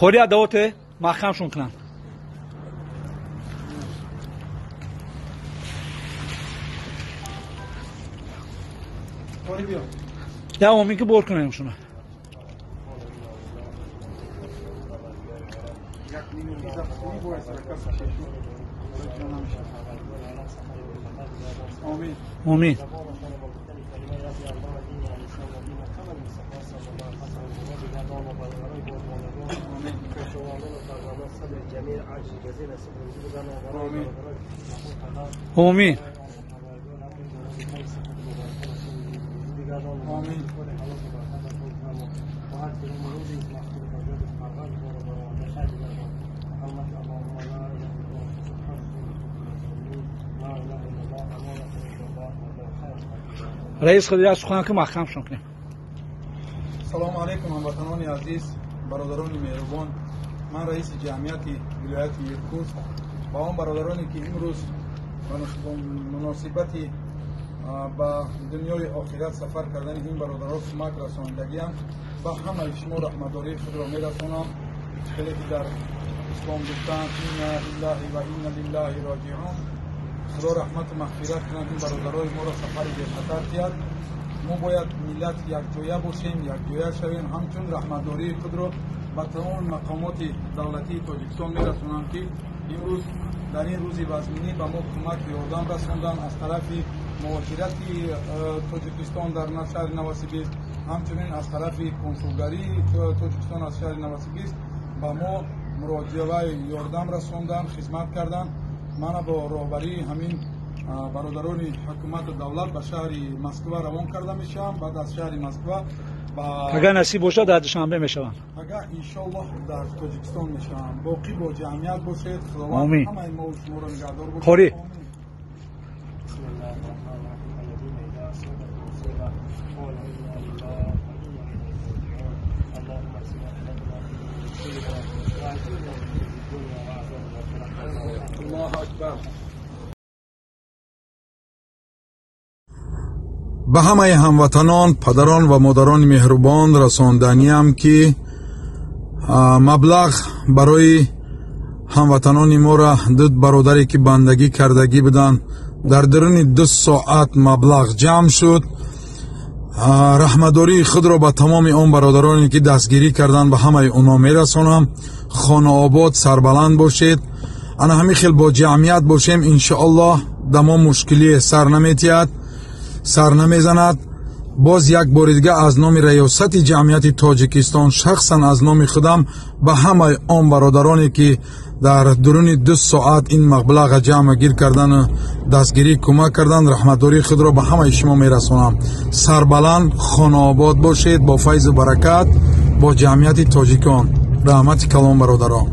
Қори адавоте маҳкамшон кунанд. Я омин ки бор кунем шуна. Омин. Омин. Раис худ сухан ки маҳкамшон кунем. Салому алайкум ҳамватанони азиз, бародарони меҳрубон. Ман раиси ҷамъияти вилояти Иркутск ба он бародароне ки имрӯз ба муносибати ба дунёи охират сафар кардани ин бародарон кӯмак расондагиам, ба ҳамаи шумо раҳматдории худро мерасонам. Хеле ки дар ислом гуфтаанд инна лиллаҳи ва инна лиллаҳи роҷиун. Худо раҳмату мағфират кунад ин бародарои моро сафари бехатар диҳад. Мо бояд миллат якҷоя бошем, якҷоя шавем. Ҳамчун раҳматдории худро ба тамоми мақомоти давлатии Тоҷикистон мерасонам, ки имрӯз дар ин рӯзи вазминӣ ба мо кӯмак ёрдам расонданд аз тарафи муҳоҷирати Тоҷикистон дар шаҳри Новосибирск, ҳамчунин аз тарафи консулгарии Тоҷикистон аз шаҳри Новосибирск ба мо муроҷиа ёрдам расонданд, хизмат карданд. Мана бо роҳбарии ҳамин бародарони ҳукумату давлат ба шаҳри Москва равон карда мешавам. Баъд аз шаҳри Москва агар насиб бошад дар Душанбе мешаванд. Агар иншоаллоҳ дар Тоҷикистон мешавам. Боқӣ бо ҷамъият бошед. Худованд ҳамаи мо шуморо нигаҳдор бошад. Қори. Аллоҳу акбар. Ба ҳамаи ҳамватанон, падарон ва модарони меҳрубон расонданиям, ки маблағ барои ҳамватанони моро ду бародаре ки бандагӣ кардагӣ буданд дар даруни 2 соат маблағ ҷамъ шуд. Раҳматдории худро ба тамоми он бародароне ки дастгирӣ карданд ба ҳамаи онҳо мерасонам. Хонаобод сарбаланд бошед. Ана ҳамин хел бо ҷамъият бошем, иншоаллоҳ дамо мушкилие сар наметиҳад, сар намезанад. Боз як бори дига аз номи раёсати ҷамъияти Тоҷикистон, шахсан аз номи худам ба ҳамаи он бародароне ки дар дуруни 2 соат ин маблағ ҷамъ гир кардану дастгирӣ кӯмак карданд, раҳматдории худро ба ҳамаи шумо мерасонам. Сарбаланд, хонаобод бошед, бо файзу баракат, бо ҷамъияти тоҷикон. Раҳмати калон бародарон.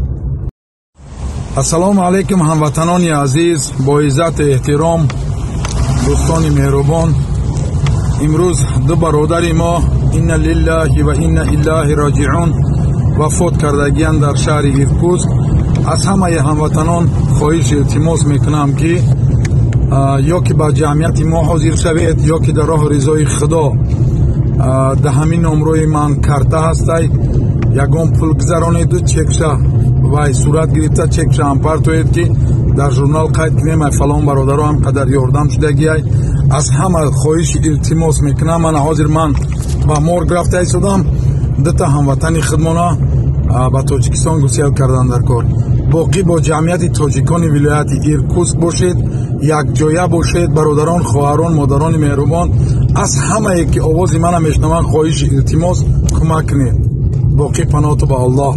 Ассалому алайкум ҳамватанони азиз, бо иззату эҳтиром, дӯстони меҳрубон. Имрӯз ду бародари мо инна лиллаҳи ва инна илайҳи роҷиун вафот кардагиянд дар шаҳри Иркутск. Аз ҳамаи ҳамватанон хоҳиш илтимос мекунам, ки ё ки ба ҷамъияти мо ҳозир шавед, ё ки дар роҳи ризои Худо дар ҳамин номрои ман карта ҳастай, ягон пул гузаронеду чекша вай сурат гирифта чекша ҳам партоед, ки дар журнал қайд кунем, ай фалон бародаро ҳам қадар ёрдам шудагиай. Аз ҳама хоҳиши илтимос мекунам. Мана ҳозир ман ба морг рафта истодам, дута ҳамватани худмона ба Тоҷикистон гусел кардан дар кор. Боқӣ бо ҷамъияти тоҷикони вилояти Иркутск бошед, якҷоя бошед, бародарон, хоҳарон, модарони меҳрубон. Аз ҳамае ки овози мана мешунаванд хоҳиши илтимос кӯмак кунед. Боқӣ паноҳту ба Аллоҳ.